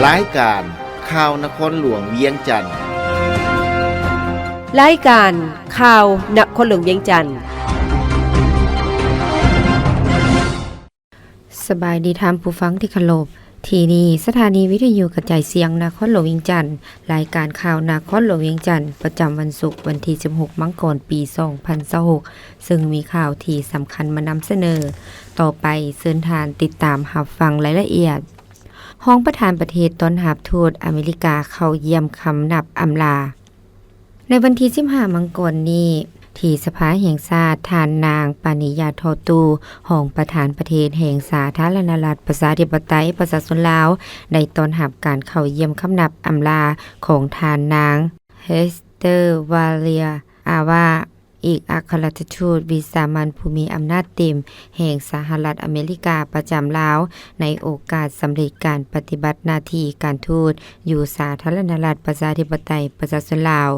ລາຍການຂ່າວນະຄອນຫຼວງວຽງຈັນ. ລາຍການຂ່າວນະຄອນຫຼວງວຽງຈັນ. ສະບາຍດີທ່ານຜູ້ຟັງທີ່ເຄົາລົບ. ທີ່ນີ້ສະຖານີວິທະຍຸກະຈາຍສຽງນະຄອນຫຼວງວຽງຈັນ. ລາຍການຂ່າວນະຄອນຫຼວງວຽງຈັນ ປະຈຳວັນສຸກ ວັນທີສິບຫົກ ມັງກອນ ປີສອງພັນຊາວຫົກ ເຊິ່ງມີຂ່າວທີ່ສຳຄັນມານຳສະເໜີ. ຕໍ່ໄປເຊີນທ່ານຕິດຕາມຮັບຟັງລາຍລະອຽດ. ຮອງປະທານປະເທດຕ້ອນຮັບທູດອາເມລິກາເຂົ້າຢ້ຽມຄຳນັບອຳລາ. ໃນວັນທີສິບຫ້າ ມັງກອນນີ້ ທີ່ສະພາແຫ່ງຊາດ, ທ່ານນາງ ປານີ ຢາທໍ່ຕູ ຮອງປະທານປະເທດແຫ່ງສາທາລະນະລັດ ປະຊາທິປະໄຕ ປະຊາຊົນລາວ ໄດ້ຕ້ອນຮັບການເຂົ້າຢ້ຽມຄຳນັບອຳລາຂອງທ່ານນາງ ເຮສເຕີ ວາເລຍ ອາວາ ເອກອັກຄະລັດຖະທູດວິສາມັນຜູ້ມີອຳນາດເຕັມແຫ່ງສະຫະລັດອາເມລິກາປະຈຳລາວ ໃນໂອກາດສຳເລັດການປະຕິບັດໜ້າທີ່ການທູດຢູ່ສາທາລະນະລັດປະຊາທິປະໄຕປະຊາຊົນລາວ.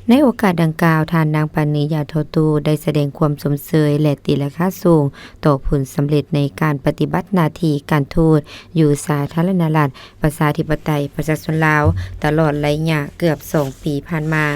ໃນໂອກາດດັ່ງກ່າວ, ທ່ານນາງ ປານີ ຢາທໍ່ຕູ ໄດ້ສະແດງຄວາມຊົມເຊີຍ ແລະ ຕີລາຄາສູງຕໍ່ຜົນສຳເລັດໃນການປະຕິບັດໜ້າທີ່ການທູດຢູ່ສາທາລະນະລັດປະຊາທິປະໄຕປະຊາຊົນລາວ ຕະຫຼອດໄລຍະເກືອບສອງປີຜ່ານມາ.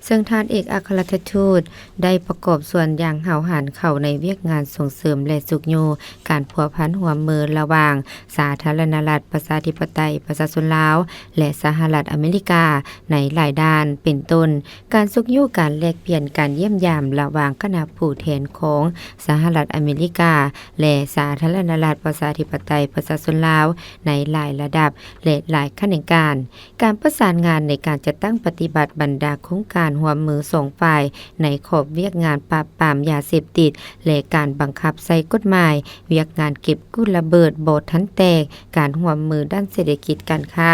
ເຊິ່ງທ່ານເອກອັກຄະລັດຖະທູດໄດ້ປະກອບສ່ວນຢ່າງຫ້າວຫັນເຂົ້າໃນວຽກງານສົ່ງເສີມ ແລະ ຊຸກຍູ້ການພົວພັນຮ່ວມມືລະຫວ່າງສາທາລະນະລັດປະຊາທິປະໄຕປະຊາຊົນລາວ ແລະ ສະຫະລັດອາເມລິກາໃນຫຼາຍດ້ານ, ເປັນຕົ້ນ ການຊຸກຍູ້ການແລກປ່ຽນ, ການຢ້ຽມຢາມລະຫວ່າງຄະນະຜູ້ແທນຂອງສະຫະລັດອາເມລິກາ ແລະ ສາທາລະນະລັດປະຊາທິປະໄຕປະຊາຊົນລາວ ໃນຫຼາຍລະດັບ ແລະ ຫຼາຍຂະແໜງການ. ການປະສານງານໃນການຈັດຕັ້ງປະຕິບັດບັນດາໂຄງການຮ່ວມມືສອງຝ່າຍໃນຂອບວຽກງານປາບປາມຢາເສບຕິດ ແລະ ການບັງຄັບໃຊ້ກົດໝາຍ, ວຽກງານເກັບກູ້ລະເບີດບໍ່ທັນແຕກ, ການຮ່ວມມືດ້ານເສດຖະກິດການຄ້າ,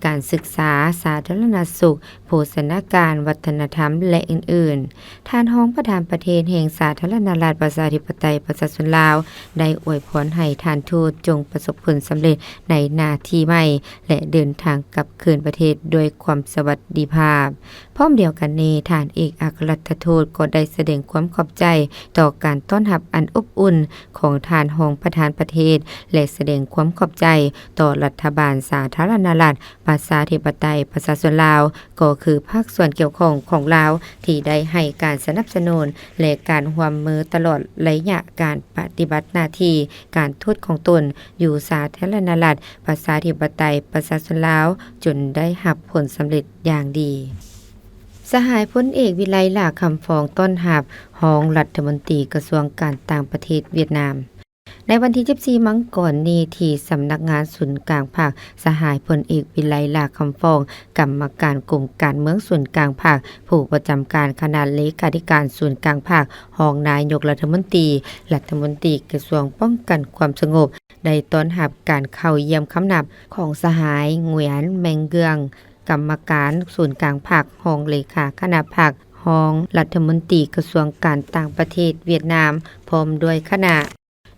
ການສຶກສາ, ສາທາລະນະສຸກ, ໂພຊະນາການ, ວັດທະນະທຳ ແລະ ອື່ນໆ. ທ່ານຮອງປະທານປະເທດແຫ່ງສາທາລະນະລັດປະຊາທິປະໄຕປະຊາຊົນລາວ ໄດ້ອວຍພອນໃຫ້ທ່ານທູດຈົ່ງປະສົບຜົນສຳເລັດໃນໜ້າທີ່ໃໝ່ ແລະ ເດີນທາງກັບຄືນປະເທດດ້ວຍຄວາມສະຫວັດດີພາບ. ພ້ອມດຽວກັນນີ້, ທ່ານເອກອັກຄະລັດຖະທູດກໍໄດ້ສະແດງຄວາມຂອບໃຈຕໍ່ການຕ້ອນຮັບອັນອົບອຸ່ນຂອງທ່ານຮອງປະທານປະເທດ ແລະ ສະແດງຄວາມຂອບໃຈຕໍ່ລັດຖະບານສາທາລະນະລັດ ປະຊາທິປະໄຕປະຊາຊົນລາວ ກໍຄືພາກສ່ວນກ່ຽວຂ້ອງຂອງລາວ ທີ່ໄດ້ໃຫ້ການສະໜັບສະໜູນ ແລະ ການຮ່ວມມືຕະຫຼອດໄລຍະການປະຕິບັດໜ້າທີ່ການທູດຂອງຕົນຢູ່ສາທາລະນະລັດປະຊາທິປະໄຕປະຊາຊົນລາວ ຈົນໄດ້ຮັບຜົນສຳເລັດຢ່າງດີ. ສະຫາຍພົນເອກ ວິໄລ ຫຼ້າຄຳຟອງ ຕ້ອນຮັບຮອງລັດຖະມົນຕີກະຊວງການຕ່າງປະເທດຫວຽດນາມ. ໃນວັນທີສິບສີ່ ມັງກອນນີ້ ທີ່ສຳນັກງານສູນກາງພັກ, ສະຫາຍພົນເອກ ວິໄລ ຫຼ້າຄຳຟອງ ກຳມະການກົມການເມືອງສູນກາງພັກ, ຜູ້ປະຈຳການຄະນະເລຂາທິການສູນກາງພັກ, ຮອງນາຍົກລັດຖະມົນຕີ, ລັດຖະມົນຕີກະຊວງປ້ອງກັນຄວາມສະຫງົບ ໄດ້ຕ້ອນຮັບການເຂົ້າຢ້ຽມຄຳນັບຂອງສະຫາຍ ຫງວຽນ ແມງເກືອງ ກຳມະການສູນກາງພັກ, ຮອງເລຂາຄະນະພັກ, ຮອງລັດຖະມົນຕີກະຊວງການຕ່າງປະເທດຫວຽດນາມ ພ້ອມດ້ວຍຄະນະ.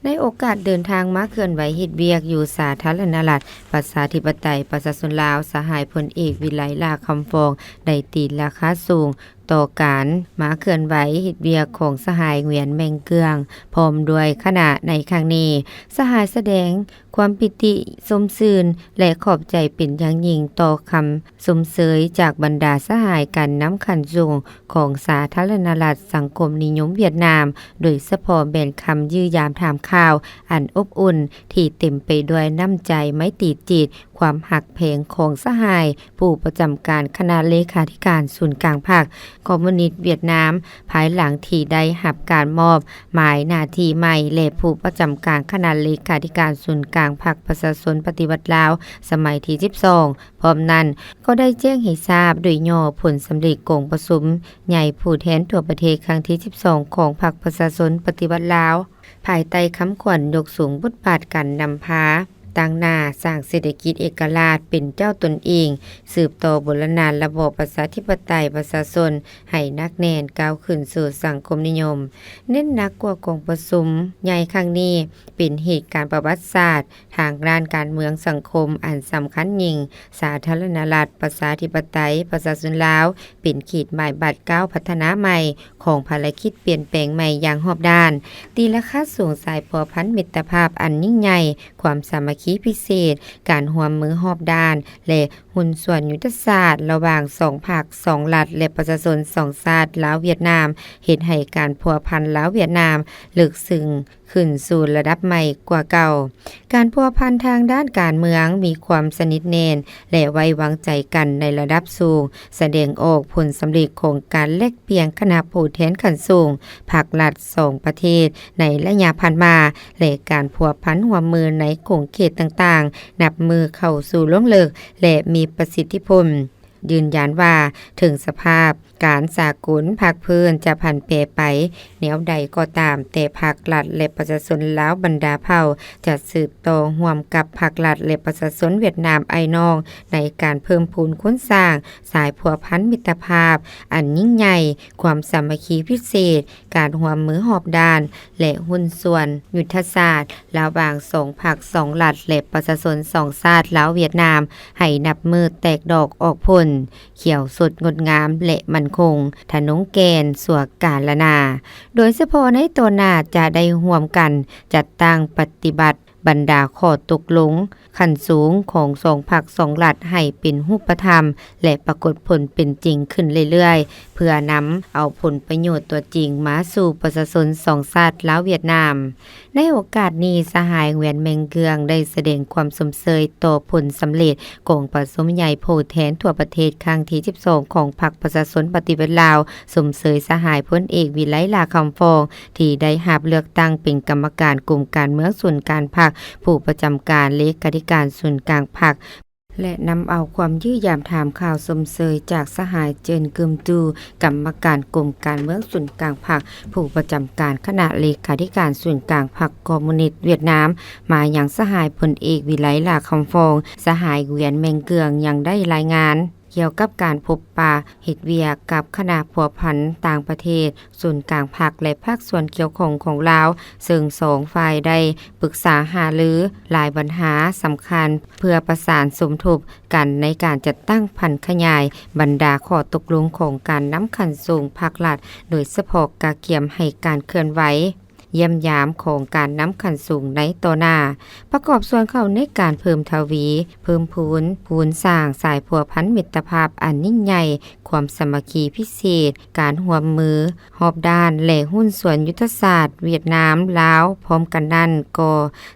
ໃນໂອກາດເດີນທາງມາເຄື່ອນໄຫວເຮັດວຽກຢູ່ສາທາລະນະລັດ ປະຊາທິປະໄຕ ປະຊາຊົນລາວ, ສະຫາຍພົນເອກ ວິໄລ ຫຼ້າຄຳຟອງ ໄດ້ຕີລາຄາສູງຕໍ່ການມາເຄື່ອນໄຫວເຮັດວຽກຂອງສະຫາຍ ຫງວຽນ ແມງເກືອງ ພ້ອມດ້ວຍຄະນະໃນຄັ້ງນີ້. ສະຫາຍສະແດງຄວາມປີຕິຊົມຊື່ນ ແລະ ຂອບໃຈເປັນຢ່າງຍິ່ງຕໍ່ຄຳຊົມເຊີຍຈາກບັນດາສະຫາຍການນຳຂັ້ນສູງ ຂອງສາທາລະນະລັດສັງຄົມນິຍົມຫວຽດນາມ, ໂດຍສະເພາະແມ່ນຄຳຢ້ຽມຢາມຖາມຂ່າວອັນອົບອຸ່ນ ທີ່ເຕັມໄປດ້ວຍນ້ຳໃຈໄມຕີຈິດ, ຄວາມຮັກແພງຂອງສະຫາຍຜູ້ປະຈຳການຄະນະເລຂາທິການສູນກາງພັກຄອມມູນິດຫວຽດນາມ, ພາຍຫຼັງທີ່ໄດ້ຮັບການມອບໝາຍໜ້າທີ່ໃໝ່ ແລະ ຜູ້ປະຈຳການຄະນະເລຂາທິການສູນກາງພັກປະຊາຊົນປະຕິວັດລາວ ສະໄໝທີສິບສອງ. ພ້ອມນັ້ນກໍໄດ້ແຈ້ງໃຫ້ຊາບໂດຍຫຍໍ້ຜົນສຳເລັດກອງປະຊຸມໃຫຍ່ຜູ້ແທນທົ່ວປະເທດຄັ້ງທີສິບສອງ ຂອງພັກປະຊາຊົນປະຕິວັດລາວ ພາຍໃຕ້ຄຳຂວັນຍົກສູງບົດບາດການນຳພາ, ຕັ້ງໜ້າສ້າງເສດຖະກິດເອກະລາດເປັນເຈົ້າຕົນເອງ, ສືບຕໍ່ບູລະນານລະບອບປະຊາທິປະໄຕປະຊາຊົນໃຫ້ໜັກແໜ້ນ, ກ້າວຂຶ້ນສູ່ສັງຄົມນິຍົມ. ເນັ້ນໜັກກວ່າກອງປະຊຸມໃຫຍ່ຄັ້ງນີ້ ເປັນເຫດການປະຫວັດສາດ ທາງດ້ານການເມືອງສັງຄົມອັນສຳຄັນຍິ່ງ, ສາທາລະນະລັດ ປະຊາທິປະໄຕ ປະຊາຊົນລາວ ເປັນຂີດໝາຍບາດກ້າວພັດທະນາໃໝ່ຂອງພາລະກິດປ່ຽນແປງໃໝ່ຢ່າງຮອບດ້ານ, ຕີລາຄາສູງສາຍພົວພັນມິດຕະພາບອັນຍິ່ງໃຫຍ່, ຄວາມສາມັກ ຄີພິເສດ, ການຮ່ວມມືຮອບດ້ານ ແລະ ຫຸ້ນສ່ວນຍຸດທະສາດລະຫວ່າງສອງພັກ, ສອງລັດ ແລະ ປະຊາຊົນສອງຊາດ ລາວ-ຫວຽດນາມ ເຮັດໃຫ້ການພົວພັນລາວ-ຫວຽດນາມເລິກເຊິ່ງຂຶ້ນສູ່ລະດັບໃໝ່ກວ່າເກົ່າ. ການພົວພັນທາງດ້ານການເມືອງມີຄວາມສະໜິດແໜ້ນ ແລະ ໄວ້ວາງໃຈກັນໃນລະດັບສູງ, ສະແດງອອກຜົນສຳເລັດຂອງການແລກປ່ຽນຄະນະຜູ້ແທນຂັ້ນສູງພັກລັດສອງປະເທດໃນໄລຍະຜ່ານມາ ແລະ ການພົວພັນຮ່ວມມືໃນຂົງເຂດຕ່າງໆ ນັບມື້ເຂົ້າສູ່ລວງເລິກ ແລະ ມີປະສິດທິຜົນ. ຢືນຢັນວ່າ ເຖິງສະພາບການສາກົນພາກພື້ນຈະຜັນແປໄປແນວໃດກໍຕາມ, ແຕ່ພັກລັດ ແລະ ປະຊາຊົນລາວບັນດາເຜົ່າ ຈະສືບຕໍ່ຮ່ວມກັບພັກລັດ ແລະ ປະຊາຊົນຫວຽດນາມອ້າຍນ້ອງ ໃນການເພີ່ມພູນຄູນສ້າງສາຍພົວພັນມິດຕະພາບອັນຍິ່ງໃຫຍ່, ຄວາມສາມັກຄີພິເສດ, ການຮ່ວມມືຮອບດ້ານ ແລະ ຫຸ້ນສ່ວນຍຸດທະສາດລະຫວ່າງສອງພັກ, ສອງລັດ ແລະ ປະຊາຊົນສອງຊາດ ລາວ-ຫວຽດນາມ ໃຫ້ນັບມື້ແຕກດອກອອກຜົນ, ຂຽວສົດງົດງາມ ແລະ ໝັ້ນຄົງ, ທະນົງແກ່ນຊົ່ວກາລະນາ. ໂດຍສະເພາະໃນຕໍ່ໜ້າຈະໄດ້ຮ່ວມກັນຈັດຕັ້ງປະຕິບັດບັນດາຂໍ້ຕົກລົງ ຂັ້ນສູງຂອງສອງພັກສອງລັດໃຫ້ເປັນຮູບປະທຳ ແລະ ປາກົດຜົນເປັນຈິງຂຶ້ນເລື້ອຍໆ ເພື່ອນຳເອົາຜົນປະໂຫຍດຕົວຈິງມາສູ່ປະຊາຊົນສອງຊາດລາວຫວຽດນາມ. ໃນໂອກາດນີ້, ສະຫາຍ Nguyen Minh Quang ໄດ້ສະແດງຄວາມຊົມເຊີຍຕໍ່ຜົນສຳເລັດກອງປະຊຸມໃຫຍ່ຜູ້ແທນທົ່ວປະເທດຄັ້ງທີສິບສອງຂອງພັກປະຊາຊົນປະຕິວັດລາວ, ຊົມເຊີຍສະຫາຍພົນເອກ ວິໄລ ຫຼ້າຄຳຟອງ ທີ່ໄດ້ຮັບເລືອກຕັ້ງເປັນກຳມະການກົມການເມືອງສູນກາງພັກ, ຜູ້ປະຈຳການເລຂາທິການສູນກາງພັກ ແລະ ນຳເອົາຄວາມຢ້ຽມຢາມຖາມຂ່າວຊົມເຊີຍຈາກສະຫາຍ Trần Kim Thu, ກຳມະການກົມການເມືອງສູນກາງພັກ, ຜູ້ປະຈຳການຄະນະເລຂາທິການສູນກາງພັກຄອມມູນິດຫວຽດນາມ, ມາຍັງສະຫາຍພົນເອກ ວິໄລ ຫຼ້າຄຳຟອງ. ສະຫາຍ Nguyen Minh Quang ຍັງໄດ້ລາຍງານ ກ່ຽວກັບການພົບປະເຮັດວຽກກັບຄະນະພົວພັນຕ່າງປະເທດ, ສູນກາງພັກ ແລະ ພາກສ່ວນກ່ຽວຂ້ອງຂອງລາວ, ເຊິ່ງສອງຝ່າຍໄດ້ປຶກສາຫາລືຫຼາຍບັນຫາສຳຄັນ ເພື່ອປະສານສົມທົບກັນໃນການຈັດຕັ້ງຜັນຂະຫຍາຍບັນດາຂໍ້ຕົກລົງຂອງການນຳຂັ້ນສູງພັກລັດ, ໂດຍສະເພາະກະກຽມໃຫ້ການເຄື່ອນໄຫວ ຢ້ຽມຢາມຂອງການນຳຂັ້ນສູງໃນຕໍ່ໜ້າ ປະກອບສ່ວນເຂົ້າໃນການເພີ່ມທະວີ, ເພີ່ມພູນ, ພູນສ້າງສາຍພົວພັນມິດຕະພາບອັນຍິ່ງໃຫຍ່, ຄວາມສາມັກຄີພິເສດ, ການຮ່ວມມືຮອບດ້ານ ແລະ ຫຸ້ນສ່ວນຍຸດທະສາດຫວຽດນາມ-ລາວ. ພ້ອມກັນນັ້ນກໍ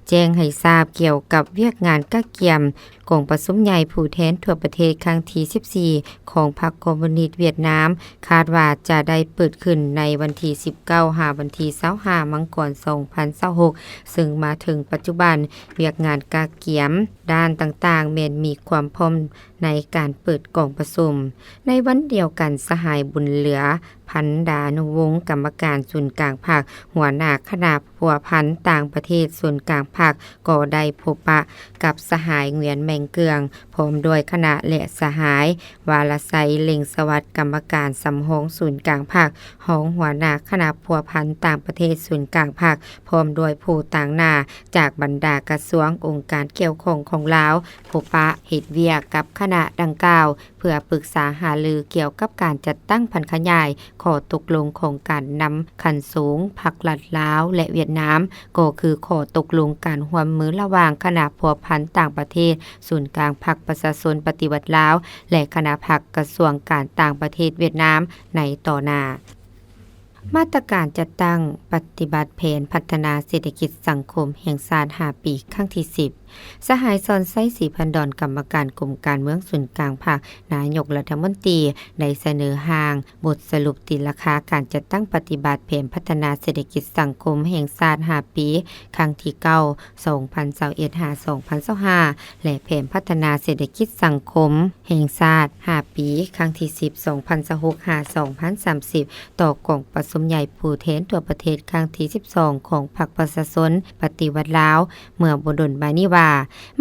ແຈ້ງໃຫ້ຊາບກ່ຽວກັບວຽກງານກະກຽມ ກອງປະຊຸມໃຫຍ່ຜູ້ແທນທົ່ວປະເທດຄັ້ງທີສິບສີ່ຂອງພັກຄອມມູນິດຫວຽດນາມ ຄາດວ່າຈະໄດ້ເປີດຂຶ້ນໃນວັນທີສິບເກົ້າ ຫາວັນທີຊາວຫ້າ ມັງກອນ ສອງພັນຊາວຫົກ ເຊິ່ງມາເຖິງປັດຈຸບັນ ວຽກງານກະກຽມດ້ານຕ່າງໆ ແມ່ນມີຄວາມພ້ອມໃນການເປີດກອງປະຊຸມ. ໃນວັນດຽວກັນ, ສະຫາຍ ບຸນເຫຼືອ ພັນດານຸວົງ ກຳມະການສູນກາງພັກ, ຫົວໜ້າຄະນະ ພົວພັນຕ່າງປະເທດສູນກາງພັກ ກໍໄດ້ພົບປະກັບສະຫາຍ Nguyen Minh Quang ພ້ອມດ້ວຍຄະນະ ແລະ ສະຫາຍ ວາລະໄຊ ເລັ່ງສະຫວັດ ກຳມະການສຳຮອງສູນກາງພັກ, ຮອງຫົວໜ້າຄະນະພົວພັນຕ່າງປະເທດສູນກາງພັກ, ພ້ອມດ້ວຍຜູ້ຕາງໜ້າຈາກບັນດາກະຊວງ, ອົງການກ່ຽວຂ້ອງຂອງລາວ, ພົບປະເຮັດວຽກກັບຄະນະດັ່ງກ່າວ ເພື່ອປຶກສາຫາລືກ່ຽວກັບການຈັດຕັ້ງຜັນຂະຫຍາຍຂໍ້ຕົກລົງຂອງການນຳຂັ້ນສູງພັກລັດລາວ ແລະ ຫວຽດນາມ, ກໍຄືຂໍ້ຕົກລົງການຮ່ວມມືລະຫວ່າງຄະນະພົວພັນຕ່າງປະເທດສູນກາງພັກປະຊາຊົນປະຕິວັດລາວ ແລະ ຄະນະພັກກະຊວງການຕ່າງປະເທດຫວຽດນາມໃນຕໍ່ໜ້າ. ມາດຕະການຈັດຕັ້ງປະຕິບັດແຜນພັດທະນາເສດຖະກິດສັງຄົມແຫ່ງຊາດຫ້າປີ ຄັ້ງທີສິບ. ສະຫາຍ ສອນໄຊ ສີພັນດອນ ກຳມະການກົມການເມືອງສູນກາງພັກ, ນາຍົກລັດຖະມົນຕີ ໄດ້ສະເໜີຮ່າງບົດສະຫຼຸບຕີລາຄາການຈັດຕັ້ງປະຕິບັດແຜນພັດທະນາເສດຖະກິດສັງຄົມແຫ່ງຊາດຫ້າປີ ຄັ້ງທີເກົ້າ ສອງພັນຊາວເອັດ ຫາ ສອງພັນຊາວຫ້າ ແລະ ແຜນພັດທະນາເສດຖະກິດສັງຄົມແຫ່ງຊາດຫ້າປີ ຄັ້ງທີສິບ ສອງພັນຊາວຫົກ ຫາ ສອງພັນສາມສິບ ຕໍ່ກອງປະຊຸມໃຫຍ່ຜູ້ແທນທົ່ວປະເທດຄັ້ງທີສິບສອງຂອງພັກປະຊາຊົນປະຕິວັດລາວ ເມື່ອບໍ່ດົນມານີ້ວ່າ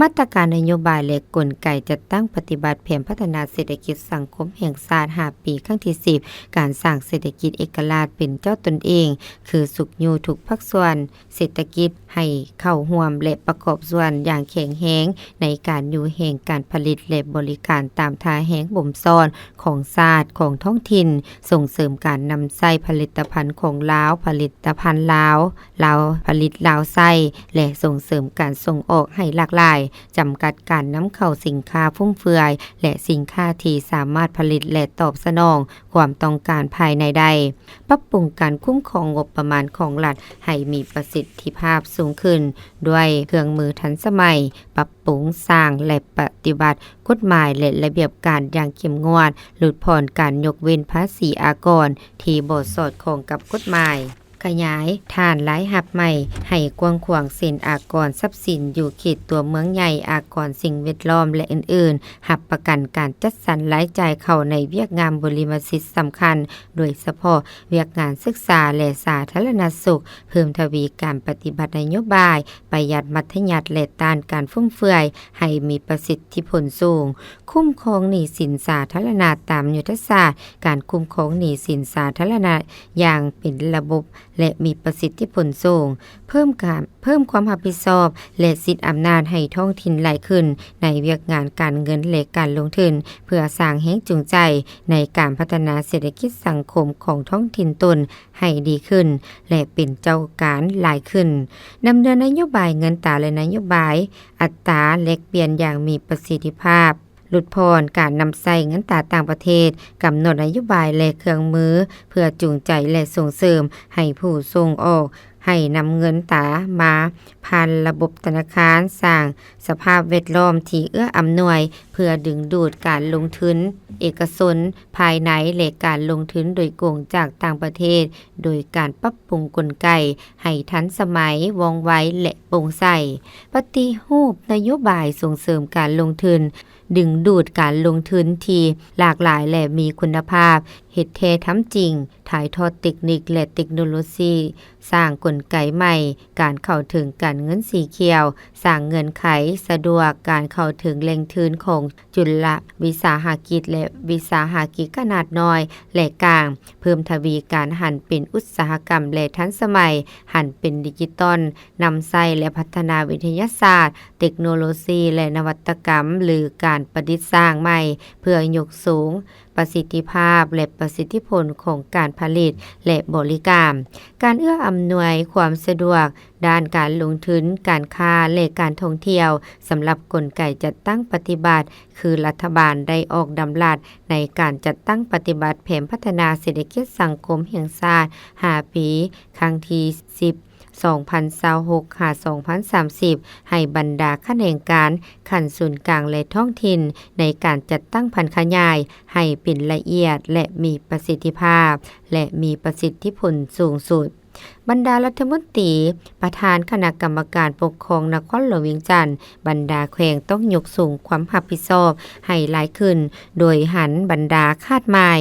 ມາດຕະການນະໂຍບາຍ ແລະ ກົນໄກຈັດຕັ້ງປະຕິບັດແຜນພັດທະນາເສດຖະກິດສັງຄົມແຫ່ງຊາດຫ້າປີ ຄັ້ງທີສິບ ການສ້າງເສດຖະກິດເອກະລາດເປັນເຈົ້າຕົນເອງ ຄືຊຸກຍູ້ທຸກພາກສ່ວນເສດຖະກິດໃຫ້ເຂົ້າຮ່ວມ ແລະ ປະກອບສ່ວນຢ່າງແຂງແຮງໃນການຢູ່ແຫ່ງການຜະລິດ ແລະ ບໍລິການຕາມທ່າແຮງບົ່ມຊ້ອນຂອງຊາດ, ຂອງທ້ອງຖິ່ນ, ສົ່ງເສີມການນຳໃຊ້ຜະລິດຕະ ພັນຂອງລາວ, ຜະລິດຕະພັນລາວ, ລາວຜະລິດລາວໃຊ້ ແລະ ສົ່ງເສີມການສົ່ງອອກໃຫ້ຫຼາກຫຼາຍ, ຈຳກັດການນຳເຂົ້າສິນຄ້າຟຸມເຟືອຍ ແລະ ສິນຄ້າທີ່ສາມາດຜະລິດ ແລະ ຕອບສະໜອງຄວາມຕ້ອງການພາຍໃນໄດ້, ປັບປຸງການຄຸ້ມຄອງງົບປະມານຂອງລັດໃຫ້ມີປະສິດທິພາບສູງຂຶ້ນ ດ້ວຍເຄື່ອງມືທັນສະໄໝ, ປັບປຸງ, ສ້າງ ແລະ ປະຕິບັດກົດໝາຍ ແລະ ລະບຽບການຢ່າງເຂັ້ມງວດ, ຫຼຸດຜ່ອນການຍົກເວັ້ນພາສີອາກອນທີ່ບໍ່ສອດຄ່ອງກັບກົດໝາຍ, ຂະຫຍາຍຖານລາຍຮັບໃໝ່ໃຫ້ກວ້າງຂວາງ ເຊັ່ນ ອາກອນຊັບສິນຢູ່ເຂດຕົວເມືອງໃຫຍ່, ອາກອນສິ່ງແວດລ້ອມ ແລະ ອື່ນໆ, ຮັບປະກັນການຈັດສັນລາຍຈ່າຍເຂົ້າໃນວຽກງານບໍລິມະສິດສຳຄັນ, ໂດຍສະເພາະວຽກງານສຶກສາ ແລະ ສາທາລະນະສຸກ, ເພີ່ມທະວີການປະຕິບັດນະໂຍບາຍປະຢັດມັດທະຍັດ ແລະ ຕ້ານການຟຸມເຟືອຍໃຫ້ມີປະສິດທິຜົນສູງ, ຄຸ້ມຄອງໜີ້ສິນສາທາລະນະຕາມຍຸດທະສາດການຄຸ້ມຄອງໜີ້ສິນສາທາລະນະຢ່າງເປັນລະບົບ ແລະ ມີປະສິດທິຜົນສູງ, ເພີ່ມການ ເພີ່ມຄວາມຮັບຜິດຊອບ ແລະ ສິດອຳນາດໃຫ້ທ້ອງຖິ່ນຫຼາຍຂຶ້ນໃນວຽກງານການເງິນ ແລະ ການລົງທຶນ ເພື່ອສ້າງແຮງຈູງໃຈໃນການພັດທະນາເສດຖະກິດສັງຄົມຂອງທ້ອງຖິ່ນຕົນໃຫ້ດີຂຶ້ນ ແລະ ເປັນເຈົ້າການຫຼາຍຂຶ້ນ, ດຳເນີນນະໂຍບາຍເງິນຕາ ແລະ ນະໂຍບາຍອັດຕາແລກປ່ຽນຢ່າງມີປະສິດທິພາບ, ຫຼຸດຜ່ອນການນຳໃຊ້ເງິນຕາຕ່າງປະເທດ, ກຳນົດນະໂຍບາຍ ແລະ ເຄື່ອງມືເພື່ອຈູງໃຈ ແລະ ສົ່ງເສີມໃຫ້ຜູ້ສົ່ງອອກ ໃຫ້ນຳເງິນຕາມາຜ່ານລະບົບທະນາຄານ, ສ້າງສະພາບແວດລ້ອມທີ່ເອື້ອອຳນວຍເພື່ອດຶງດູດການລົງທຶນເອກະຊົນພາຍໃນ ແລະ ການລົງທຶນໂດຍກົງຈາກຕ່າງປະເທດ ໂດຍການປັບປຸງກົນໄກໃຫ້ທັນສະໄໝ, ວ່ອງໄວ ແລະ ໂປ່ງໃສ, ປະຕິຮູບນະໂຍບາຍສົ່ງເສີມການລົງທຶນ, ດຶງດູດການລົງທຶນທີ່ຫຼາກຫຼາຍ ແລະ ມີຄຸນນະພາບ, ເຮັດແທ້ທຳຈິງ, ຖ່າຍທອດເຕັກນິກ ແລະ ເຕັກໂນໂລຊີ, ສ້າງກົນໄກໃໝ່, ການເຂົ້າເຖິງການເງິນສີຂຽວ, ສ້າງເງື່ອນໄຂສະດວກການເຂົ້າເຖິງແຫຼ່ງທຶນຂອງຈຸລະວິສາຫະກິດ ແລະ ວິສາຫະກິດຂະໜາດນ້ອຍ ແລະ ກາງ, ເພີ່ມທະວີການຫັນເປັນອຸດສາຫະກຳ ແລະ ທັນສະໄໝ, ຫັນເປັນດິຈິຕອນ, ນຳໃຊ້ ແລະ ພັດທະນາວິທະຍາສາດ, ເຕັກໂນໂລຊີ ແລະ ນະວັດຕະກຳ ຫຼື ການປະດິດສ້າງໃໝ່ ເພື່ອຍົກສູງປະສິດທິພາບ ແລະ ປະສິດທິຜົນຂອງການຜະລິດ ແລະ ບໍລິການ. ການເອື້ອອຳນວຍຄວາມສະດວກດ້ານການລົງທຶນ, ການຄ້າ ແລະ ການທ່ອງທ່ຽວ ສຳລັບກົນໄກຈັດຕັ້ງປະຕິບັດ ຄືລັດຖະບານໄດ້ອອກດຳລັດໃນການຈັດຕັ້ງປະຕິບັດແຜນພັດທະນາເສດຖະກິດສັງຄົມແຫ່ງຊາດຫ້າປີ ຄັ້ງທີສິບ ສອງພັນຊາວຫົກ ຫາ ສອງພັນສາມສິບ ໃຫ້ບັນດາຂະແໜງການຂັ້ນສູນກາງ ແລະ ທ້ອງຖິ່ນ ໃນການຈັດຕັ້ງຜັນຂະຫຍາຍໃຫ້ເປັນລະອຽດ ແລະ ມີປະສິດທິພາບ ແລະ ມີປະສິດທິຜົນສູງສຸດ. ບັນດາລັດຖະມົນຕີ, ປະທານຄະນະກຳມະການປົກຄອງນະຄອນຫຼວງວຽງຈັນ, ບັນດາແຂວງຕ້ອງຍົກສູງຄວາມຮັບຜິດຊອບໃຫ້ຫຼາຍຂຶ້ນ, ໂດຍຫັນບັນດາຄາດໝາຍ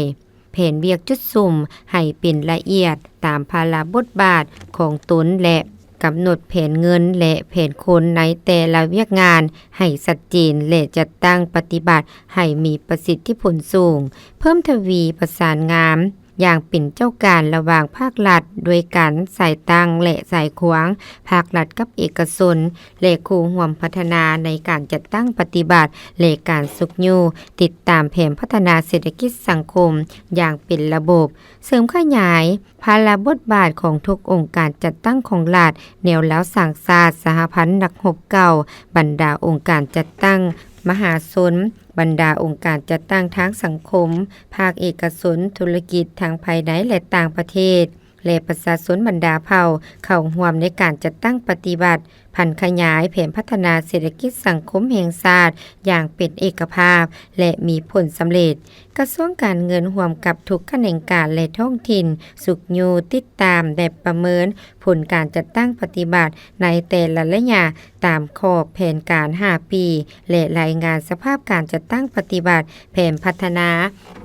ແຜນວຽກຈຸດສຸມໃຫ້ເປັນລະອຽດຕາມພາລະບົດບາດຂອງຕົນ ແລະ ກຳນົດແຜນເງິນ ແລະ ແຜນຄົນໃນແຕ່ລະວຽກງານໃຫ້ຊັດເຈນ ແລະ ຈັດຕັ້ງປະຕິບັດໃຫ້ມີປະສິດທິຜົນສູງ, ເພີ່ມທະວີປະສານງານຢ່າງເປັນເຈົ້າການລະຫວ່າງພາກລັດ ດ້ວຍການສາຍຕັ້ງ ແລະ ສາຍຂວາງ ພາກລັດກັບເອກະຊົນ ແລະ ຄູ່ຮ່ວມພັດທະນາໃນການຈັດຕັ້ງປະຕິບັດ ແລະ ການຊຸກຍູ້ຕິດຕາມແຜນພັດທະນາເສດຖະກິດສັງຄົມຢ່າງເປັນລະບົບ, ເສີມຂະຫຍາຍພາລະບົດບາດຂອງທຸກອົງການຈັດຕັ້ງຂອງລັດ, ແນວລາວສ້າງຊາດ, ສະຫະພັນນັກຮົບເກົ່າ, ບັນດາອົງການຈັດຕັ້ງມະຫາຊົນ, ບັນດາອົງການຈັດຕັ້ງທາງສັງຄົມ, ພາກເອກະຊົນ, ທຸລະກິດທັງພາຍໃນ ແລະ ຕ່າງປະເທດ ແລະ ປະຊາຊົນບັນດາເຜົ່າ ເຂົ້າຮ່ວມໃນການຈັດຕັ້ງປະຕິບັດ ຜັນຂະຫຍາຍແຜນພັດທະນາເສດຖະກິດສັງຄົມແຫ່ງຊາດຢ່າງເປັນເອກະພາບ ແລະ ມີຜົນສຳເລັດ. ກະຊວງການເງິນຮ່ວມກັບທຸກຂະແໜງການ ແລະ ທ້ອງຖິ່ນ ຊຸກຍູ້ຕິດຕາມ ແລະ ປະເມີນຜົນການຈັດຕັ້ງປະຕິບັດໃນແຕ່ລະໄລຍະ ຕາມຂອບແຜນການຫ້າປີ ແລະ ລາຍງານສະພາບການຈັດຕັ້ງປະຕິບັດແຜນພັດທະນາ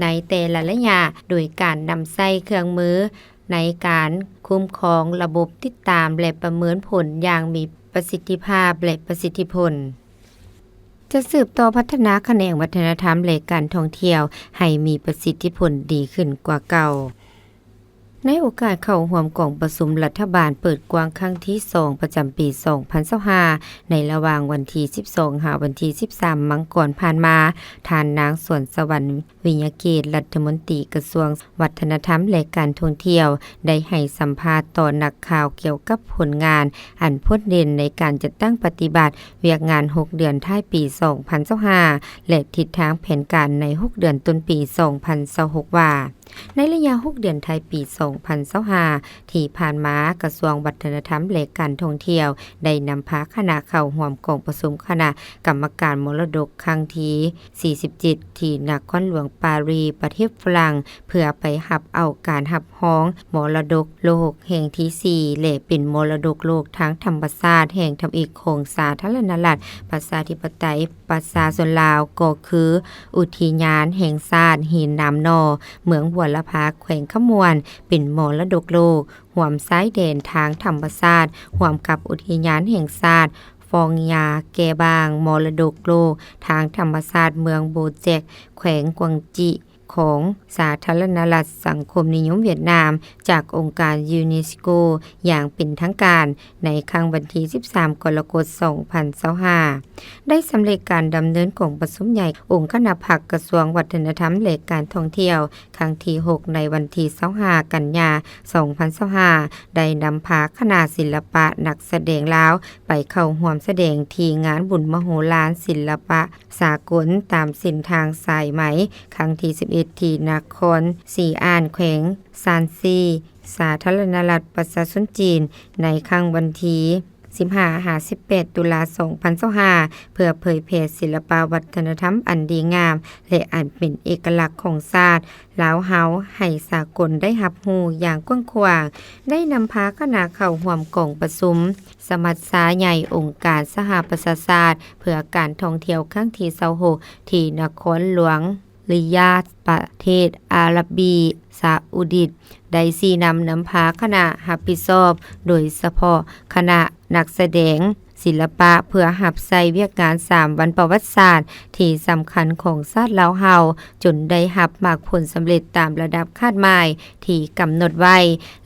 ໃນແຕ່ລະໄລຍະ ໂດຍການນຳໃຊ້ເຄື່ອງມື ໃນການຄຸ້ມຄອງລະບົບຕິດຕາມ ແລະ ປະເມີນຜົນຢ່າງມີປະສິດທິພາບ ແລະ ປະສິດທິຜົນ. ຈະສືບຕໍ່ພັດທະນາຂະແໜງວັດທະນະທຳ ແລະ ການທ່ອງທ່ຽວໃຫ້ມີປະສິດທິຜົນດີຂຶ້ນກວ່າເກົ່າ. ໃນໂອກາດເຂົ້າຮ່ວມກອງປະຊຸມລັດຖະບານເປີດກວ້າງຄັ້ງທີສອງ ປະຈຳປີສອງພັນຊາວຫ້າ ໃນລະຫວ່າງວັນທີສິບສອງ ຫາວັນທີສິບສາມ ມັງກອນຜ່ານມາ, ທ່ານນາງ ສວນສະຫວັນ ວິຍະເກດ ລັດຖະມົນຕີກະຊວງວັດທະນະທຳ ແລະ ການທ່ອງທ່ຽວ ໄດ້ໃຫ້ສຳພາດຕໍ່ນັກຂ່າວກ່ຽວກັບຜົນງານອັນໂດດເດັ່ນໃນການຈັດຕັ້ງປະຕິບັດວຽກງານຫົກເດືອນທ້າຍປີສອງພັນຊາວຫ້າ ແລະ ທິດທາງແຜນການໃນຫົກເດືອນຕົ້ນປີສອງພັນຊາວຫົກ ວ່າ ໃນໄລຍະຫົກເດືອນທ້າຍປີສອງພັນຊາວຫ້າ ທີ່ຜ່ານມາ, ກະຊວງວັດທະນະທຳ ແລະ ການທ່ອງທ່ຽວ ໄດ້ນຳພາຄະນະເຂົ້າຮ່ວມກອງປະຊຸມຄະນະກຳມະການມໍລະດົກຄັ້ງທີສີ່ສິບເຈັດ ທີ່ນະຄອນຫຼວງປາຣີ ປະເທດຝຣັ່ງ ເພື່ອໄປຮັບເອົາການຮັບຮອງມໍລະດົກໂລກແຫ່ງທີສີ່ ແລະ ເປັນມໍລະດົກໂລກທາງທຳມະຊາດແຫ່ງທຳອິດຂອງສາທາລະນະລັດ ປະຊາທິປະໄຕ ປະຊາຊົນລາວ ກໍຄື ອຸທິຍານແຫ່ງຊາດຫີນນາມໜໍ່ ເມືອງບົວລະພາ ແຂວງຄຳມ່ວນ ເປັນມໍລະດົກໂລກຮ່ວມຊາຍແດນທາງທຳມະຊາດ ຮ່ວມກັບອຸທິຍານແຫ່ງຊາດຟອງຢາແກ່ບາງ, ມໍລະດົກໂລກທາງທຳມະຊາດເມືອງໂບແຈັກ ແຂວງກວາງຈິ ຂອງສາທາລະນະລັດສັງຄົມນິຍົມຫວຽດນາມ ຈາກອົງການຢູເນສໂກ ຢ່າງເປັນທາງການ ໃນຄ່ຳວັນທີສິບສາມ ກໍລະກົດ ສອງພັນຊາວຫ້າ ໄດ້ສຳເລັດການດຳເນີນກອງປະຊຸມໃຫຍ່ອົງຄະນະພັກກະຊວງວັດທະນະທຳ ແລະ ການທ່ອງທ່ຽວ ຄັ້ງທີຫົກ ໃນວັນທີຊາວຫ້າ ກັນຍາ ສອງພັນຊາວຫ້າ ໄດ້ນຳພາຄະນະສິລະປະນັກສະແດງລາວ ໄປເຂົ້າຮ່ວມສະແດງທີ່ງານບຸນມະໂຫລານສິລະປະສາກົນ ຕາມເສັ້ນທາງສາຍໄໝ ຄັ້ງທີສິບເອັດ ທີ່ນະຄອນຊີອານ ແຂວງຊານຊີ ສາທາລະນະລັດປະຊາຊົນຈີນ ໃນຄ່ຳວັນທີ ສິບຫ້າ ຫາ ສິບແປດ ຕຸລາ ສອງພັນຊາວຫ້າ ເພື່ອເຜີຍແຜ່ສິລະປະວັດທະນະທຳອັນດີງາມ ແລະ ອັນເປັນເອກະລັກຂອງຊາດລາວເຮົາ ໃຫ້ສາກົນໄດ້ຮັບຮູ້ຢ່າງກວ້າງຂວາງ, ໄດ້ນຳພາຄະນະເຂົ້າຮ່ວມກອງປະຊຸມສະມັດຊາໃຫຍ່ອົງການສະຫະປະຊາຊາດ ເພື່ອການທ່ອງທ່ຽວຄັ້ງທີຊາວຫົກ ທີ່ນະຄອນຫຼວງ ລິຢາດ ປະເທດອາຣັບບີຊາອຸດິດ ໄດ້ຊີ້ນຳນຳພາຄະນະຮັບຜິດຊອບ, ໂດຍສະເພາະຄະນະນັກສະແດງສິລະປະ ເພື່ອຮັບໃຊ້ວຽກງານສາມວັນປະຫວັດສາດທີ່ສຳຄັນຂອງຊາດລາວເຮົາ, ຈົນໄດ້ຮັບໝາກຜົນສຳເລັດຕາມລະດັບຄາດໝາຍທີ່ກຳນົດໄວ້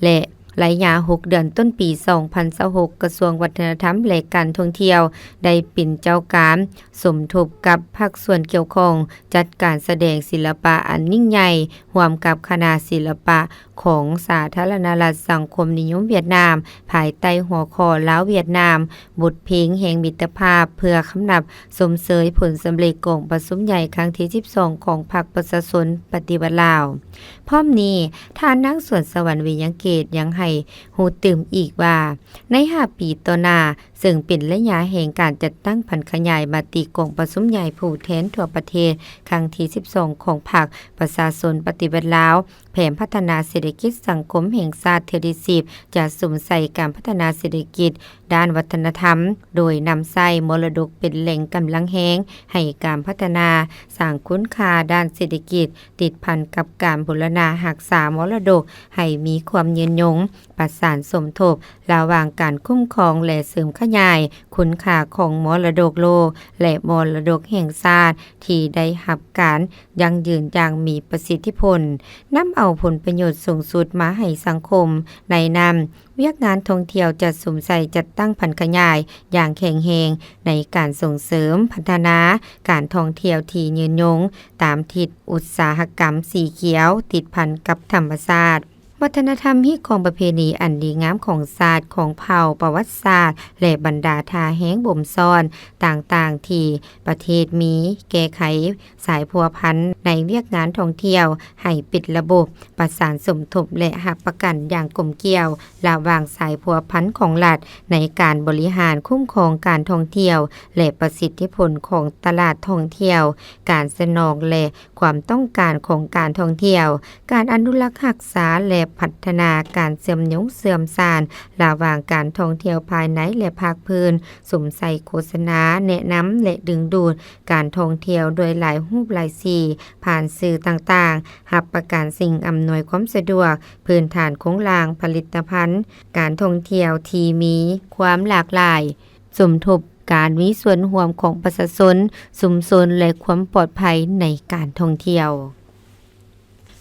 ແລະ ໄລຍະຫົກເດືອນຕົ້ນປີສອງພັນຊາວຫົກ ກະຊວງວັດທະນະທຳ ແລະ ການທ່ອງທ່ຽວ ໄດ້ເປັນເຈົ້າການສົມທົບກັບພາກສ່ວນກ່ຽວຂ້ອງ ຈັດການສະແດງສິລະປະອັນຍິ່ງໃຫຍ່ ຮ່ວມກັບຄະນະສິລະປະຂອງສາທາລະນະລັດສັງຄົມນິຍົມຫວຽດນາມ ພາຍໃຕ້ຫົວຂໍ້ ລາວ-ຫວຽດນາມ, ບົດເພງແຫ່ງມິດຕະພາບ ເພື່ອຄຳນັບຊົມເຊີຍຜົນສຳເລັດກອງປະຊຸມໃຫຍ່ຄັ້ງທີສິບສອງ ຂອງພັກປະຊາຊົນປະຕິວັດລາວ. ພ້ອມນີ້, ທ່ານນາງ ສວນສະຫວັນ ວິຍະເກດ ຍັງໃຫ້ຮູ້ຕື່ມອີກວ່າ, ໃນຫ້າປີຕໍ່ໜ້າ, ເຊິ່ງເປັນໄລຍະແຫ່ງການຈັດຕັ້ງຜັນຂະຫຍາຍມະຕິກອງປະຊຸມໃຫຍ່ຜູ້ແທນທົ່ວປະເທດ ຄັ້ງທີສິບສອງ ຂອງພັກປະຊາຊົນປະຕິວັດລາວ, ແຜນພັດທະນາເສດຖະກິດສັງຄົມແຫ່ງຊາດເທື່ອທີສິບ ຈະສຸມໃສ່ການພັດທະນາເສດຖະກິດ ດ້ານວັດທະນະທຳ, ໂດຍນຳໃຊ້ມໍລະດົກເປັນແຫຼ່ງກຳລັງແຮງໃຫ້ການພັດທະນາ, ສ້າງຄຸນຄ່າດ້ານເສດຖະກິດ, ຕິດພັນກັບການບູລະນະຮັກສາມໍລະດົກໃຫ້ມີຄວາມຍືນຍົງ, ປະສານສົມທົບລະຫວ່າງການຄຸ້ມຄອງ ແລະ ເສີມຂະຫຍາຍຄຸນຄ່າຂອງມໍລະດົກໂລກ ແລະ ມໍລະດົກແຫ່ງຊາດທີ່ໄດ້ຮັບການຢັ້ງຢືນຢ່າງມີປະສິດທິຜົນ, ນຳເອົາຜົນປະໂຫຍດສູງສຸດມາໃຫ້ສັງຄົມ. ໃນນັ້ນ, ວຽກງານທ່ອງທ່ຽວຈະສຸມໃສ່ຈັດຕັ້ງຜັນຂະຫຍາຍຢ່າງແຂງແຮງໃນການສົ່ງເສີມພັດທະນາການທ່ອງທ່ຽວທີ່ຍືນຍົງ ຕາມທິດອຸດສາຫະກຳສີຂຽວ ຕິດພັນກັບທຳມະຊາດ. ວັດທະນະທຳ, ຮີດຄອງປະເພນີອັນດີງາມຂອງຊາດ, ຂອງເຜົ່າ, ປະຫວັດສາດ ແລະ ບັນດາທ່າແຮງບົ່ມຊ້ອນຕ່າງໆທີ່ປະເທດມີ, ແກ້ໄຂສາຍພົວພັນໃນວຽກງານທ່ອງທ່ຽວໃຫ້ເປັນລະບົບ, ປະສານສົມທົບ ແລະ ຮັບປະກັນຢ່າງກົມກ່ຽວລະຫວ່າງສາຍພົວພັນຂອງລັດໃນການບໍລິຫານຄຸ້ມຄອງການທ່ອງທ່ຽວ ແລະ ປະສິດທິຜົນຂອງຕະຫຼາດທ່ອງທ່ຽວ, ການສະໜອງ ແລະ ຄວາມຕ້ອງການຂອງການທ່ອງທ່ຽວ, ການອະນຸລັກຮັກສາ ແລະ ພັດທະນາການເຊື່ອມໂຍງເຊື່ອມສານລະຫວ່າງການທ່ອງທ່ຽວພາຍໃນ ແລະ ພາກພື້ນ, ສຸມໃສ່ໂຄສະນາ, ແນະນຳ ແລະ ດຶງດູດການທ່ອງທ່ຽວດ້ວຍຫຼາຍຮູບຫຼາຍສີ ຜ່ານສື່ຕ່າງໆ, ຮັບປະກັນສິ່ງອຳນວຍຄວາມສະດວກພື້ນຖານໂຄງລ່າງ, ຜະລິດຕະພັນການທ່ອງທ່ຽວທີ່ມີຄວາມຫຼາກຫຼາຍ, ສົມທົບ ການມີສ່ວນຮ່ວມຂອງປະຊາຊົນ, ຊຸມຊົນ ແລະ ຄວາມປອດໄພໃນການທ່ອງທ່ຽວ.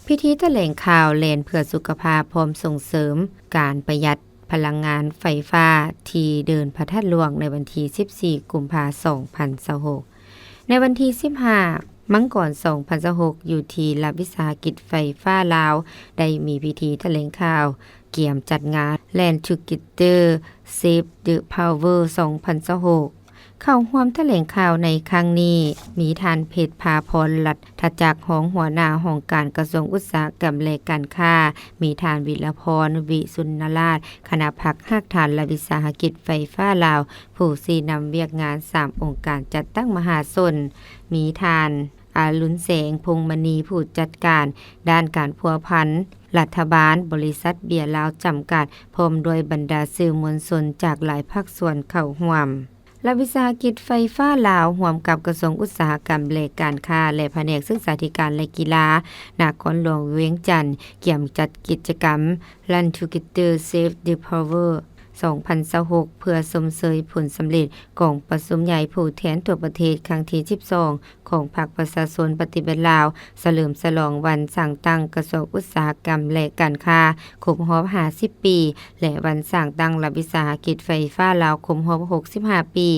ພິທີຖະແຫຼງຂ່າວແລ່ນເພື່ອສຸຂະພາບ ພ້ອມສົ່ງເສີມການປະຢັດພະລັງງານໄຟຟ້າ ທີ່ເດີ່ນພະທາດຫຼວງ ໃນວັນທີສິບສີ່ ກຸມພາ ສອງພັນຊາວຫົກ. ໃນວັນທີສິບຫ້າ ມັງກອນ ສອງພັນຊາວຫົກ ຢູ່ທີ່ລັດວິສາຫະກິດໄຟຟ້າລາວ ໄດ້ມີພິທີຖະແຫຼງຂ່າວກຽມຈັດງານ Land Together Save the Power ສອງພັນຊາວຫົກ. ເຂົ້າຮ່ວມຖະແຫຼງຂ່າວໃນຄັ້ງນີ້ ມີທ່ານ ເພັດພາພອນ ລັດຖະຈັກ ຮອງຫົວໜ້າຫ້ອງການກະຊວງອຸດສາຫະກຳ ແລະ ການຄ້າ, ມີທ່ານ ວິລະພອນ ວິສຸນນະລາດ ຄະນະພັກຮາກຖານລັດວິສາຫະກິດໄຟຟ້າລາວ ຜູ້ຊີ້ນຳວຽກງານສາມອົງການຈັດຕັ້ງມະຫາຊົນ, ມີທ່ານ ອາລຸນແສງ ພົງມະນີ ຜູ້ຈັດການດ້ານການພົວພັນລັດຖະບານ ບໍລິສັດເບຍລາວຈຳກັດ ພ້ອມດ້ວຍບັນດາສື່ມວນຊົນຈາກຫຼາຍພາກສ່ວນເຂົ້າຮ່ວມ. ລັດວິສາຫະກິດໄຟຟ້າລາວ ຮ່ວມກັບກະຊວງອຸດສາຫະກຳ ແລະ ການຄ້າ ແລະ ພະແນກສຶກສາທິການ ແລະ ກິລາ ນະຄອນຫຼວງວຽງຈັນ ກຽມຈັດກິດຈະກຳ Run Together Save the Power ສອງພັນຊາວຫົກ ເພື່ອຊົມເຊີຍຜົນສຳເລັດກອງປະຊຸມໃຫຍ່ຜູ້ແທນທົ່ວປະເທດຄັ້ງທີສິບສອງ ຂອງພັກປະຊາຊົນປະຕິວັດລາວ ສະເຫຼີມສະຫຼອງວັນສ້າງຕັ້ງກະຊວງອຸດສາຫະກຳ ແລະ ການຄ້າ ຄົບຮອບຫ້າສິບປີ ແລະ ວັນສ້າງຕັ້ງລັດວິສາຫະກິດໄຟຟ້າລາວ ຄົບຮອບຫົກສິບຫ້າປີ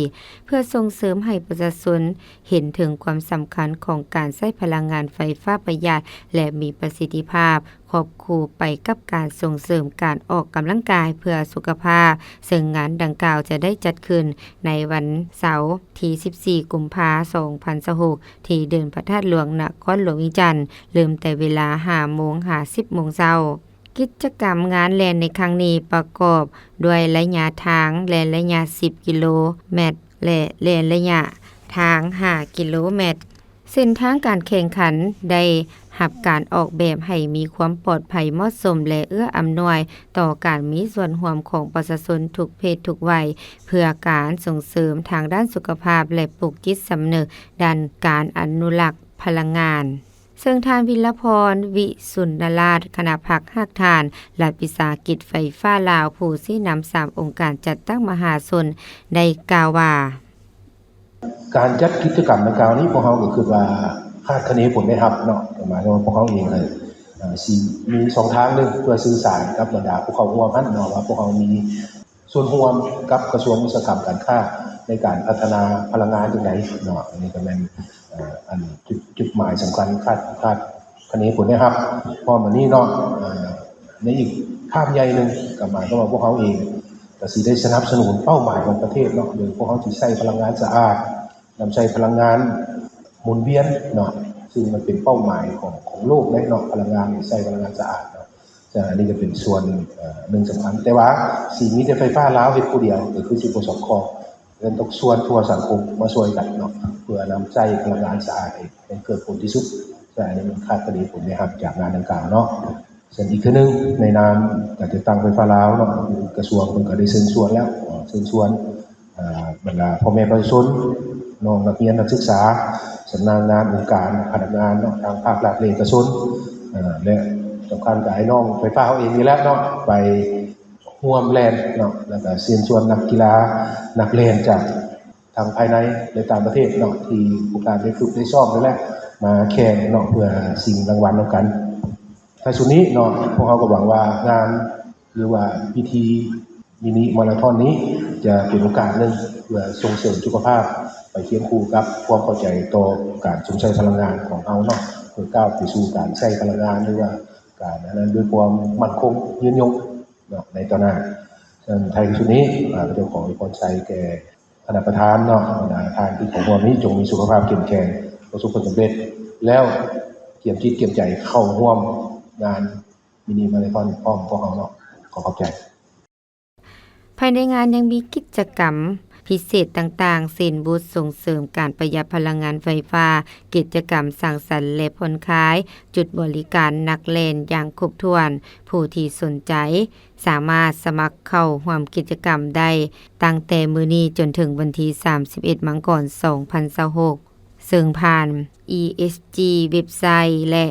ເພື່ອສົ່ງເສີມໃຫ້ປະຊາຊົນເຫັນເຖິງຄວາມສຳຄັນຂອງການໃຊ້ພະລັງງານໄຟຟ້າປະຢັດ ແລະ ມີປະສິດທິພາບ ຄວບຄູ່ໄປກັບການສົ່ງເສີມການອອກກຳລັງກາຍເພື່ອສຸຂະພາບ, ເຊິ່ງງານດັ່ງກ່າວຈະໄດ້ຈັດຂຶ້ນໃນວັນເສົາທີສິບສີ່ ກຸມພາ ສອງພັນຊາວຫົກ ທີ່ເດີ່ນພະທາດຫຼວງ ນະຄອນຫຼວງວຽງຈັນ, ເລີ່ມແຕ່ເວລາຫ້າໂມງຫາສິບໂມງເຊົ້າ. ກິດຈະກຳງານແລ່ນໃນຄັ້ງນີ້ປະກອບດ້ວຍໄລຍະທາງແລ່ນໄລຍະສິບກິໂລແມັດ ແລະ ແລ່ນໄລຍະທາງຫ້າກິໂລແມັດ. ເສັ້ນທາງການແຂ່ງຂັນໄດ້ຮັບການອອກແບບໃຫ້ມີຄວາມປອດໄພເໝາະສົມ ແລະ ເອື້ອອຳນວຍຕໍ່ການມີສ່ວນຮ່ວມຂອງປະຊາຊົນທຸກເພດທຸກໄວ ເພື່ອການສົ່ງເສີມທາງດ້ານສຸຂະພາບ ແລະ ປຸກຈິດສຳນຶກດ້ານການອະນຸລັກພະລັງງານ. ເຊິ່ງທ່ານ ວິລະພອນ ວິສຸນນະລາດ ຄະນະພັກຮາກຖານລັດວິສາຫະກິດໄຟຟ້າລາວ ຜູ້ຊີ້ນຳສາມອົງການຈັດຕັ້ງມະຫາຊົນ ໄດ້ກ່າວວ່າ ການຈັດກິດຈະກຳດັ່ງກ່າວນີ້ ພວກເຮົາກໍຄິດວ່າຄາດຄະເນຜົນໄດ້ຮັບເນາະ, ກໍໝາຍຄວາມວ່າພວກເຮົາເອງກໍ ເອີ ຊິມີຊ່ອງທາງໜຶ່ງເພື່ອສື່ສານກັບບັນດາຜູ້ເຂົ້າຮ່ວມຫັ້ນເນາະ ວ່າພວກເຮົາມີ ສ່ວນຮ່ວມກັບກະຊວງອຸດສາຫະກຳການຄ້າ ໃນການພັດທະນາພະລັງງານຈັ່ງໃດເນາະ. ອັນນີ້ກໍແມ່ນ ເອີ ອັນຈຸດ ຈຸດໝາຍສຳຄັນ ຄາດ ຄາດຄະເນຜົນໄດ້ຮັບ. ພ້ອມອັນນີ້ເນາະ ເອີ ໃນອີກຄາບໃຫຍ່ໜຶ່ງ ກໍໝາຍຄວາມວ່າພວກເຮົາເອງກໍຊິໄດ້ສະໜັບສະໜູນເປົ້າໝາຍຂອງປະເທດເນາະ, ໂດຍພວກເຮົາຊິໃຊ້ພະລັງງານສະອາດ, ນຳໃຊ້ພະລັງງານໝູນວຽນເນາະ, ຊຶ່ງມັນເປັນເປົ້າໝາຍຂອງ ຂອງໂລກເດ້ເນາະ, ພະລັງງານ ໃຊ້ພະລັງງານສະອາດເນາະ. ເຊິ່ງອັນນີ້ກໍເປັນສ່ວນ ເອີ ໜຶ່ງສຳຄັນ, ແຕ່ວ່າຊິມີແຕ່ໄຟຟ້າລາວເຮັດຜູ້ດຽວ ກໍຄືຊິບໍ່ສອດຄ່ອງ, ເຊິ່ງຕ້ອງຊວນທົ່ວສັງຄົມມາຊ່ວຍກັນເນາະ ເພື່ອນຳໃຊ້ພະລັງງານສະອາດໃຫ້ ໃຫ້ເກີດຜົນທີ່ສຸດ. ເຊິ່ງອັນນີ້ມັນຄາດຄະເນຜົນໄດ້ຮັບຈາກງານດັ່ງກ່າວເນາະ. ເຊິ່ງອີກເທື່ອໜຶ່ງ ໃນນາມການຈັດຕັ້ງໄຟຟ້າລາວເນາະ, ກະຊວງເພິ່ນກໍໄດ້ເຊີນຊວນແລ້ວ, ເຊີນຊວນ ເອີ ບັນດາພໍ່ແມ່ປະຊາຊົນ, ນ້ອງນັກຮຽນນັກສຶກສາ, ສຳນັກງານອົງການພະນັກງານເນາະ, ທາງພາກລັດ ແລະ ເອກະຊົນ ເອີ ແລະ ສຳຄັນກໍອ້າຍນ້ອງໄຟຟ້າເຮົາເອງນີ້ແຫຼະເນາະ ໄປຮ່ວມແລ່ນເນາະ, ແລ້ວກໍເຊີນຊວນນັກກິລານັກແລ່ນຈາກທັງພາຍໃນ ແລະ ຕ່າງປະເທດເນາະ ທີ່ພວກທ່ານໄດ້ຝຶກໄດ້ຊ້ອມນັ້ນແຫຼະ ມາແຂ່ງເນາະ ເພື່ອຊິງລາງວັນນຳກັນ. ທ້າຍສຸດນີ້ເນາະ ພວກເຮົາກໍຫວັງວ່າງານ ຫຼືວ່າພິທີມິນິມາລາທອນນີ້ ຈະເປັນໂອກາດໜຶ່ງເພື່ອສົ່ງເສີມສຸຂະພາບ ໄປຄຽງຄູ່ກັບຄວາມເຂົ້າໃຈຕໍ່ການຊົມໃຊ້ພະລັງງານຂອງເຮົາເນາະ, ເພື່ອກ້າວໄປສູ່ການໃຊ້ພະລັງງານ ຫຼືວ່າການອັນນັ້ນດ້ວຍຄວາມໝັ້ນຄົງຍືນຍົງເນາະ ໃນຕໍ່ໜ້າ. ເຊິ່ງທ້າຍທີ່ສຸດນີ້ ຂ້າພະເຈົ້າຂໍອວຍພອນໄຊແກ່ຄະນະປະທານເນາະ, ບັນດາທ່ານທີ່ເຂົ້າຮ່ວມນີ້ ຈົ່ງມີສຸຂະພາບເຂັ້ມແຂງ, ປະສົບຜົນສຳເລັດ ແລ້ວກຽມຈິດກຽມໃຈເຂົ້າຮ່ວມງານ ມິນິມາລາທອນພ້ອມພວກເຮົາເນາະ. ຂໍຂອບໃຈ. ພາຍໃນງານຍັງມີກິດຈະກຳພິເສດຕ່າງໆ ເຊັ່ນ ບູດສົ່ງເສີມການປະຢັດພະລັງງານໄຟຟ້າ, ກິດຈະກຳສັງສັນ ແລະ ຜ່ອນຄາຍ, ຈຸດບໍລິການນັກແລ່ນຢ່າງຄົບຖ້ວນ. ຜູ້ທີ່ສົນໃຈສາມາດສະໝັກເຂົ້າຮ່ວມກິດຈະກຳໄດ້ຕັ້ງແຕ່ມື້ນີ້ຈົນເຖິງວັນທີສາມສິບເອັດ ມັງກອນ ສອງພັນຊາວຫົກ ເຊິ່ງຜ່ານ ESG ເວັບໄຊ ແລະ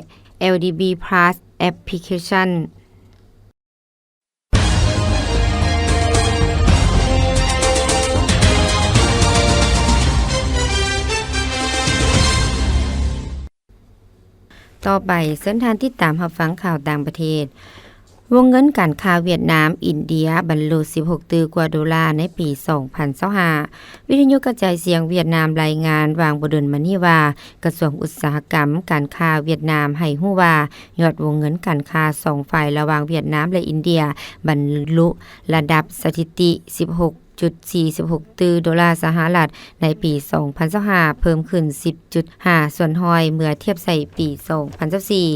LDB Plus ແອັບພລິເຄຊັນ. ເ ຕໍ່ໄປ, ເຊີນທ່ານຕິດຕາມຮັບຟັງຂ່າວຕ່າງປະເທດ. ວົງເງິນການຄ້າຫວຽດນາມ-ອິນເດຍບັນລຸສິບຫົກຕື້ກວ່າໂດລາໃນປີສອງພັນຊາວຫ້າ. ວິທະຍຸກະຈາຍສຽງຫວຽດນາມລາຍງານຫວ່າງບໍ່ດົນມານີ້ວ່າ ກະຊວງອຸດສາຫະກຳການຄ້າຫວຽດນາມໃຫ້ຮູ້ວ່າ ຍອດວົງເງິນການຄ້າສອງຝ່າຍລະຫວ່າງຫວຽດນາມ ແລະ ອິນເດຍ ບັນລຸລະດັບສະຖິຕິສິບຫົກຈຸດສີ່ສິບຫົກຕື້ໂດລາສະຫະລັດໃນປີສອງພັນຊາວຫ້າ ເພີ່ມຂຶ້ນສິບຈຸດຫ້າສ່ວນຮ້ອຍເມື່ອທຽບໃສ່ປີສອງພັນຊາວສີ່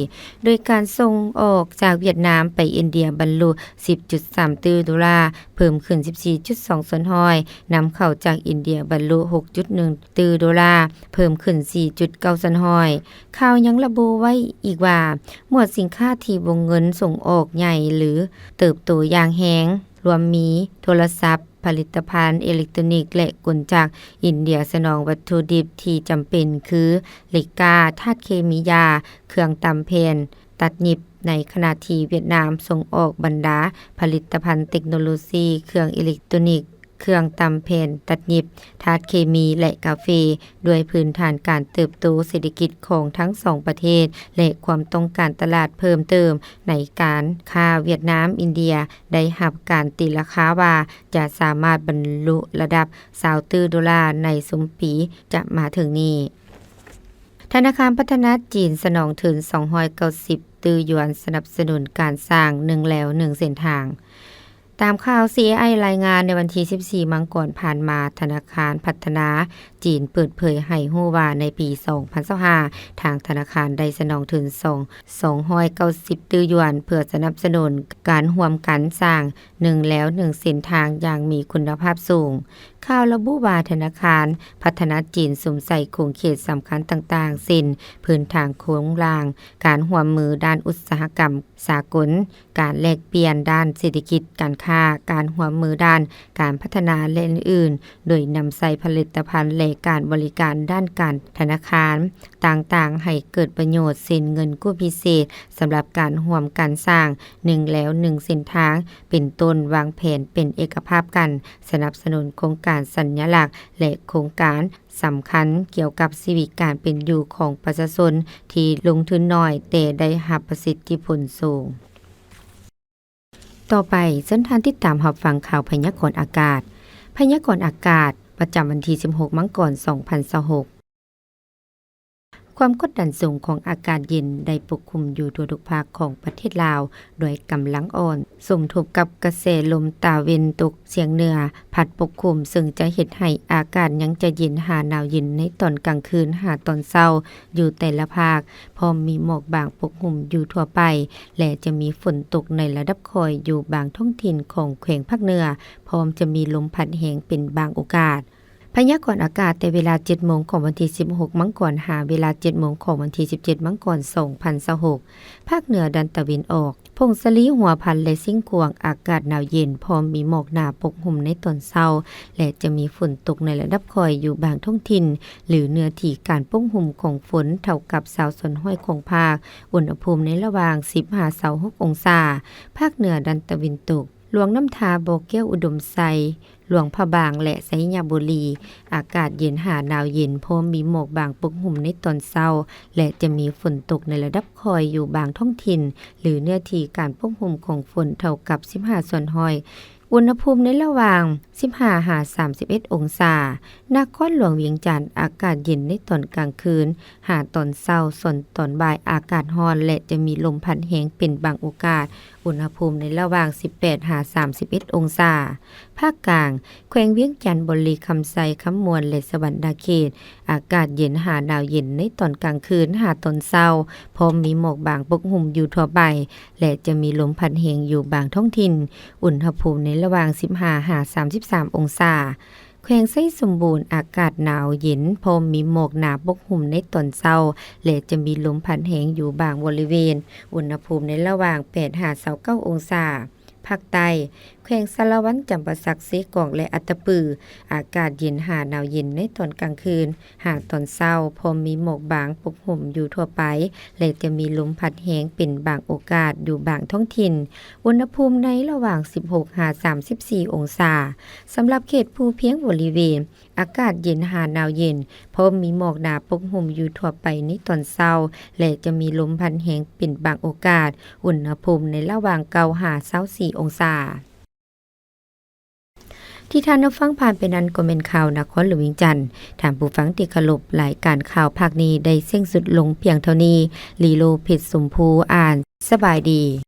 ໂດຍການສົ່ງອອກຈາກຫວຽດນາມໄປອິນເດຍບັນລຸສິບຈຸດສາມຕື້ໂດລາ ເພີ່ມຂຶ້ນສິບສີ່ຈຸດສອງສ່ວນຮ້ອຍ, ນຳເຂົ້າຈາກອິນເດຍບັນລຸຫົກຈຸດໜຶ່ງຕື້ໂດລາ ເພີ່ມຂຶ້ນສີ່ຈຸດເກົ້າສ່ວນຮ້ອຍ. ຂ່າວຍັງລະບຸໄວ້ອີກວ່າ ໝວດສິນຄ້າທີ່ວົງເງິນສົ່ງອອກໃຫຍ່ ຫຼື ເຕີບໂຕຢ່າງແຮງ ລວມມີໂທລະສັບ, ຜະລິດຕະພັນເອເລັກໂຕນິກ ແລະ ກົນຈັກ. ອິນເດຍສະໜອງວັດຖຸດິບທີ່ຈຳເປັນຄື ເຫຼັກກ້າ, ທາດເຄມີຢາ, ເຄື່ອງຕຳແຜ່ນຕັດຫຍິບ, ໃນຂະນະທີ່ຫວຽດນາມສົ່ງອອກບັນດາຜະລິດຕະພັນເຕັກໂນໂລຊີ, ເຄື່ອງເອເລັກໂຕນິກ, ເຄື່ອງຕຳແຜ່ນຕັດຫຍິບ, ທາດເຄມີ ແລະ ກາເຟ. ດ້ວຍພື້ນຖານການເຕີບໂຕເສດຖະກິດຂອງທັງສອງປະເທດ ແລະ ຄວາມຕ້ອງການຕະຫຼາດເພີ່ມເຕີມໃນການຄ້າຫວຽດນາມ-ອິນເດຍ ໄດ້ຮັບການຕີລາຄາວ່າຈະສາມາດບັນລຸລະດັບຊາວຕື້ໂດລາໃນຊຸມປີຈະມາເຖິງນີ້. ທະນາຄານພັດທະນາຈີນສະໜອງທຶນສອງຮ້ອຍເກົ້າສິບຕື້ຢວນ ສະໜັບສະໜູນການສ້າງໜຶ່ງແລວໜຶ່ງເສັ້ນທາງ. ຕາມຂ່າວ ຊີເອໄອ ລາຍງານໃນວັນທີສິບສີ່ມັງກອນຜ່ານມາ, ທະນາຄານພັດທະນາຈີນເປີດເຜີຍໃຫ້ຮູ້ວ່າ ໃນປີສອງພັນຊາວຫ້າ ທາງທະນາຄານໄດ້ສະໜອງທຶນສອງ ສອງຮ້ອຍເກົ້າສິບຕື້ຢວນ ເພື່ອສະໜັບສະໜູນການຮ່ວມກັນສ້າງໜຶ່ງແລວໜຶ່ງເສັ້ນທາງຢ່າງມີຄຸນນະພາບສູງ. ຂ່າວລະບຸວ່າ ທະນາຄານພັດທະນາຈີນສຸມໃສ່ຂົງເຂດສຳຄັນຕ່າງໆ ເຊັ່ນ ພື້ນຖານໂຄງລ່າງ, ການຮ່ວມມືດ້ານອຸດສາຫະກຳສາກົນ, ການແລກປ່ຽນດ້ານເສດຖະກິດການຄ້າ, ການຮ່ວມມືດ້ານການພັດທະນາ ແລະ ອື່ນໆ ໂດຍນຳໃຊ້ຜະລິດຕະພັນ ແລະ ການບໍລິການດ້ານການທະນາຄານຕ່າງໆ ໃຫ້ເກີດປະໂຫຍດ ເຊັ່ນ ເງິນກູ້ພິເສດສຳລັບການຮ່ວມກັນສ້າງໜຶ່ງແລວໜຶ່ງເສັ້ນທາງ ເປັນຕົ້ນ ວາງແຜນເປັນເອກະພາບກັນ, ສະໜັບສະໜູນໂຄງການສັນຍະລັກ ແລະ ໂຄງການສຳຄັນກ່ຽວກັບຊີວິດການເປັນຢູ່ຂອງປະຊາຊົນທີ່ລົງທຶນໜ້ອຍແຕ່ໄດ້ຮັບປະສິດທິຜົນສູງ. ຕໍ່ໄປ, ເຊີນທ່ານຕິດຕາມຮັບຟັງຂ່າວພະຍາກອນອາກາດ. ພະຍາກອນອາກາດປະຈຳວັນທີສິບຫົກມັງກອນສອງພັນຊາວຫົກ. ຄວາມກົດດັນສູງຂອງອາກາດເຢັນໄດ້ປົກຄຸມຢູ່ທົ່ວທຸກພາກຂອງປະເທດລາວດ້ວຍກຳລັງອ່ອນ, ສົມທົບກັບກະແສລົມຕາເວັນຕົກສຽງເໜືອພັດປົກຄຸມ, ເຊິ່ງຈະເຮັດໃຫ້ອາກາດຍັງຈະເຢັນຫາໜາວເຢັນໃນຕອນກາງຄືນຫາຕອນເຊົ້າຢູ່ແຕ່ລະພາກ, ພ້ອມມີໝອກບາງປົກຫຸ້ມຢູ່ທົ່ວໄປ ແລະ ຈະມີຝົນຕົກໃນລະດັບຄ່ອຍຢູ່ບາງທ້ອງຖິ່ນຂອງແຂວງພາກເໜືອ, ພ້ອມຈະມີລົມພັດແຮງເປັນບາງໂອກາດ. ພະຍາກອນອາກາດແຕ່ເວລາເຈັດໂມງຂອງວັນທີສິບຫົກມັງກອນ ຫາເວລາເຈັດໂມງຂອງວັນທີສິບເຈັດມັງກອນສອງພັນຊາວຫົກ. ພາກເໜືອດ້ານຕາເວັນອອກ, ຜົ້ງສາລີ, ຫົວພັນ ແລະ ຊຽງຂວາງ ອາກາດໜາວເຢັນ ພ້ອມມີໝອກໜາປົກຫຸ້ມໃນຕອນເຊົ້າ ແລະ ຈະມີຝົນຕົກໃນລະດັບຄ່ອຍຢູ່ບາງທ້ອງຖິ່ນ ຫຼື ເນື້ອທີ່ການປົກຫຸ້ມຂອງຝົນເທົ່າກັບຊາວສ່ວນຮ້ອຍຂອງພາກ, ອຸນຫະພູມໃນລະຫວ່າງສິບຫາຊາວຫົກອົງສາ. ພາກເໜືອດ້ານຕາເວັນຕົກ, ຫຼວງນ້ຳທາ, ບໍ່ແກ້ວ, ອຸດົມໄຊ, ຫຼວງພະບາງ ແລະ ໄຊຍະບູລີ ອາກາດເຢັນຫາໜາວເຢັນ ພ້ອມມີໝອກບາງປົກຫຸ້ມໃນຕອນເຊົ້າ ແລະ ຈະມີຝົນຕົກໃນລະດັບຄ່ອຍຢູ່ບາງທ້ອງຖິ່ນ ຫຼື ເນື້ອທີ່ການປົກຫຸ້ມຂອງຝົນເທົ່າກັບສິບຫ້າສ່ວນຮ້ອຍ, ອຸນຫະພູມໃນລະຫວ່າງສິບຫ້າຫາສາມສິບເອັດອົງສາ. ນະຄອນຫຼວງວຽງຈັນ ອາກາດເຢັນໃນຕອນກາງຄືນຫາຕອນເຊົ້າ, ສ່ວນຕອນບ່າຍອາກາດຮ້ອນ ແລະ ຈະມີລົມພັດແຮງເປັນບາງໂອກາດ, ອຸນຫະພູມໃນລະຫວ່າງສິບແປດຫາສາມສິບເອັດອົງສາ. ພາກກາງ, ແຂວງວຽງຈັນ, ບໍລິຄຳໄຊ, ຄຳມ່ວນ ແລະ ສະຫວັນນະເຂດ ອາກາດເຢັນຫາໜາວເຢັນໃນຕອນກາງຄືນຫາຕອນເຊົ້າ, ພ້ອມມີໝອກບາງປົກຫຸ້ມຢູ່ທົ່ວໄປ ແລະ ຈະມີລົມພັດແຮງຢູ່ບາງທ້ອງຖິ່ນ, ອຸນຫະພູມໃນລະຫວ່າງສິບຫ້າຫາສາມສິບສາມອົງສາ. ແຂວງໄຊສົມບູນ ອາກາດໜາວເຢັນ ພ້ອມມີໝອກໜາປົກຫຸ້ມໃນຕອນເຊົ້າ ແລະ ຈະມີລົມພັດແຮງຢູ່ບາງບໍລິເວນ, ອຸນຫະພູມໃນລະຫວ່າງແປດຫາຊາວເກົ້າອົງສາ. ພາກໃຕ້, ແຂວງສາລະວັນ, ຈຳປາສັກ, ເຊກອງ ແລະ ອັດຕະປື ອາກາດເຢັນຫາໜາວເຢັນໃນຕອນກາງຄືນ ຫາຕອນເຊົ້າ, ພ້ອມມີໝອກບາງປົກຫຸ້ມຢູ່ທົ່ວໄປ ແລະ ຈະມີລົມພັດແຮງເປັນບາງໂອກາດຢູ່ບາງທ້ອງຖິ່ນ. ອຸນຫະພູມໃນລະຫວ່າງສິບຫົກຫາສາມສິບສີ່ອົງສາ. ສຳລັບເຂດພູພຽງບໍລິເວນ ອາກາດເຢັນຫາໜາວເຢັນ, ພ້ອມມີໝອກໜາປົກຫຸ້ມຢູ່ທົ່ວໄປໃນຕອນເຊົ້າ ແລະ ຈະມີລົມພັດແຮງເປັນບາງໂອກາດ, ອຸນຫະພູມໃນລະຫວ່າງເກົ້າຫາຊາວສີ່ອົງສາ. ທີ່ທ່ານຮັບຟັງຜ່ານໄປນັ້ນກໍແມ່ນຂ່າວນະຄອນຫຼວງວຽງຈັນ. ທ່ານຜູ້ຟັງທີ່ເຄົາລົບ, ລາຍການຂ່າວພາກນີ້ໄດ້ສິ້ນສຸດລົງພຽງເທົ່ານີ້. ລີໂລ ເພັດສົມພູ ອ່ານ. ສະບາຍດີ.